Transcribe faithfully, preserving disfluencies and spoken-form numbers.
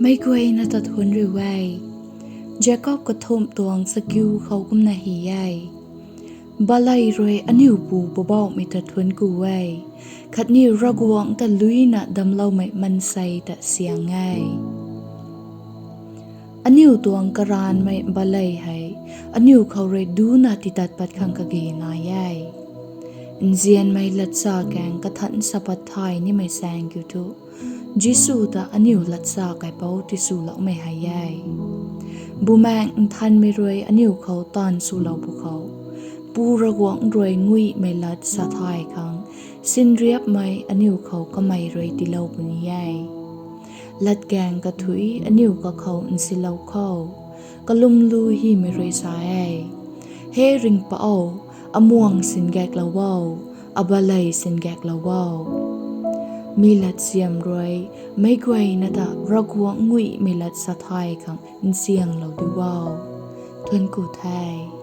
Meic guayna ta thuanc riu e. Jakob kathumh tuang chakiu khou kumna hei e: Baley rui aniu pu Poubauhmei ta thuanc ku e, khatni Ravguangc ta luina damcloumei maansei ta syang e. Aniu tuang karanvmei baley hei aniu khou rui duna titat pat khang kage nai e. Nzianmei latsa kaeng kathanc sa pat thay nimei zaeng kiu thu, Jisu ta aniu latsa kaipouc tiswloumei hei e. Bumaengh Nthanmei rui aniu khou taanv swlou pwkhou, Pu Ravguangc rui nguihmei lat sa thay khang sinriapmei aniu khou kamei rui tiilou puni e. Latkaeng kathuic aniu kakhou nsilou kho. Kalwmlu hymei rui sa e: He Ringhpouc, amuang singaeklou o, abaley singaeklou o. Mi latsiam rui meic guayna ta Ravguangc nguihmei lat sa thay khang nzianglou di o. Thuanc ku the.